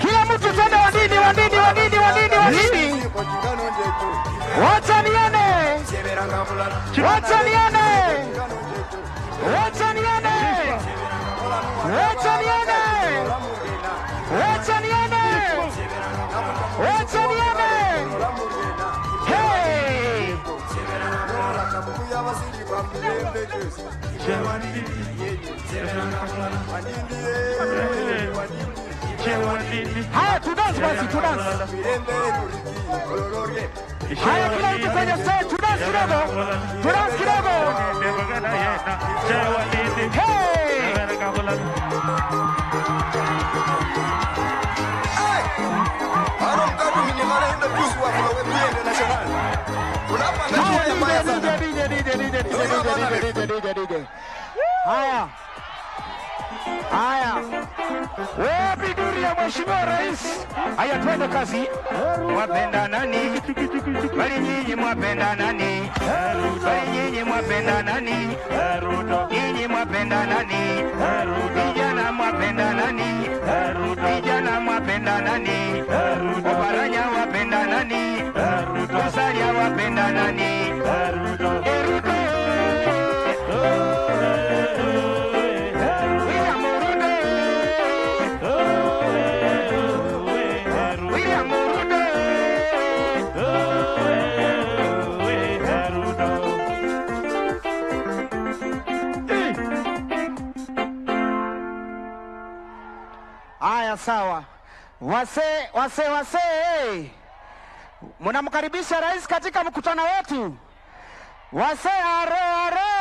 Kila mtu twende Wandini, Wandini, Wandini, Wandini, Wandini. Wacha nione. Wacha nione. Wacha nione. Wacha nione. Wacha nione. Wacha nione. Hey! Haya, tudance basi, tudance. Haya, kila mtu kwenye stage, tudance kidogo. Tudance kidogo. Hey! Haya. Haya. Wapi duri ya Mheshimiwa Rais? Haya, twende kazi. Mwapenda nani? Bali nyinyi mwapenda nani? Bali nyinyi mwapenda nani? Nyinyi mwapenda nani? Vijana mwapenda nani? Vijana mwapenda nani? Oparanya wapenda nani? Musalia wapenda nani? Ruto. William Ruto. William Ruto. Aya, sawa. Wase, wase, wase. Mnamkaribisha rais katika mkutano wetu. Wase, are, are.